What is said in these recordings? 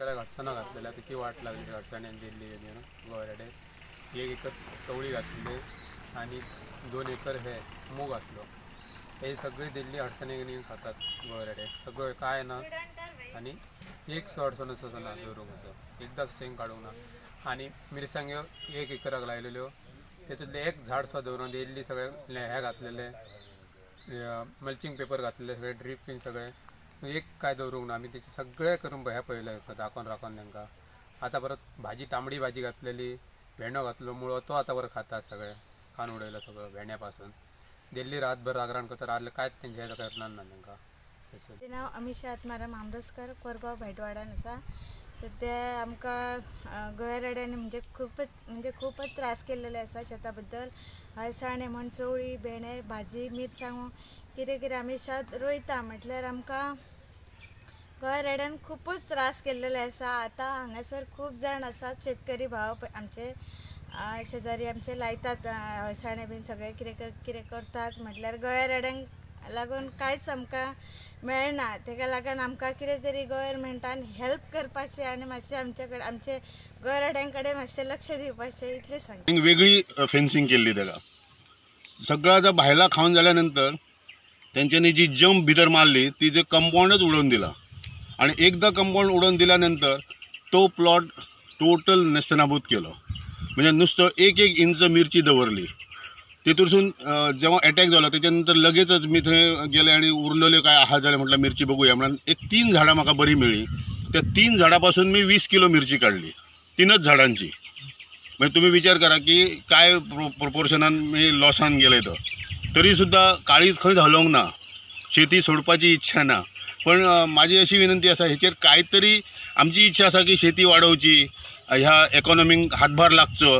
एकराक हडसणां घातलेल्या, तेची वाट लागली. हडसण्यान दिल्ली गोवरेडे. 1 एकर चवळी घातलेली आनी 2 एकर हे मूग घातलो. हे सगळी दिल्ली हडसणे खातात गोवरेडे सगळं, काय ना. आनी एक सुद्दां अडचण असो ना दवरूंक, असो एकदां शेंग काडूंक ना. आनी मिरसांग्यो 1 एकराक लायलेल्यो, तेतूंतलें एक झाड सुद्दां दवरून दिल्ली. सगळे हे घातलेले, मल्चिंग पेपर घातलेले सगळे, ड्रीप बीन सगळे, एक काय दवरूंक ना. आमी तेचे सगळे करून हे पळयलें, दाखोवन राखोन तांकां. आतां परत भाजी, तांबडी भाजी घातलेली, भेंडो घातलो मुळो, तो आतां परत खाता सगळे, खावन उडयलो सगळं भेंड्या पासून. दिल्ली रातभर रागरान करता, रातले कांयच तेंचे हें करना ना तांकां. म्हजें नांव अमिशा आत्माराम आमरोसकर, कोरगांव भाटवाडान आसा. सद्या आमकां गोंयरेड्यांनी म्हणजे खूपच म्हणजे खूपच त्रास केल्लेले आसा शेता बद्दल. हळसाणे म्हण, चवळी, भेंडे, भाजी, मिरसांगो, कितें कितें आमी शेत रोयता म्हटल्यार आमकां गोंयरेड्यान खुबूच त्रास केल्लेले आसा. आतां हांगासर खूब जाण आसात शेतकरी भाव, आमचे शेजारी आमचे लायतात हळसाणे बीन, सगळें कितें कितें करतात. म्हटल्यार गोंयरेड्यांक लागून कांयच आमकां मेळना. तेका लागून आमकां कितें तरी गव्हर्मेंटान हेल्प करपाचें आनी मातशें आमचे कडेन, आमचे गोंयरेड्यां कडेन मातशें लक्ष दिवपाचें, इतलें सांगता. वेगळी फेन्सिंग केल्ली ताका. सगळं आतां भायला खावन जाल्या नंतर तेंच्यांनी जी जंप भितर मारली, ती जे कंपाऊंडच उडोवन दिला. आणि एकदा कंपाऊंड उडोवन दिल्या नंतर तो प्लॉट टोटल नेस्तनाबूत केलो. म्हणजे नुसतं एक एक इंच मिरची दवरली. तितूरसून जेव्हा अटॅक जालो, त्याच्या नंतर लगेचच मी थंय गेले आणि उरलेल्यो काय आहा जाल्यार म्हटलं मिरची बघूया म्हणून एक तीन झाडां म्हाका बरी मेळ्ळी. त्या तीन झाडापासून मी 20 किलो मिरची काडली, तीनच झाडांची. म्हणजे तुम्ही विचार करा की काय प्रोपोर्शनान मी लॉसान गेले. तो तरी सुद्दां काळीज खंयच हलोवंक ना, शेती सोडपाची इच्छा ना. पण माझी अशी विनंती आसा, हेचेर कांयतरी आमची इच्छा आसा की शेती वाडोवची, ह्या इकॉनॉमीक हातभार लागचो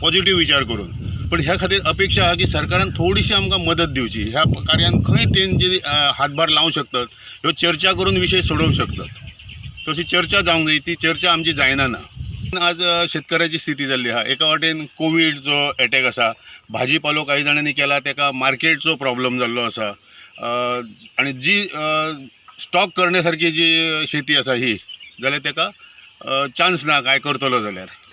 पॉझिटिव्ह विचार करून. पण ह्या खातीर अपेक्षा आहा की सरकारान थोडीशी आमकां मदत दिवची. ह्या कार्यान खंय तेंची हातभार लावंक शकतात, ह्यो चर्चा करून विशय सोडोवंक शकतात. तशी चर्चा जावंक जाय, ती चर्चा आमची जायना ना. आज शेतकऱ्याची स्थिती जाल्ली आहा, एका वाटेन कोविडचो एटॅक आसा, भाजीपालो काही जाणांनी केला तेका मार्केटचो प्रॉब्लम जाल्लो आसा आणि जी स्टॉक करण्यासारखी जी शेती आसा ही जाल्यार तेका चान्स ना काय करतलो जाल्यार.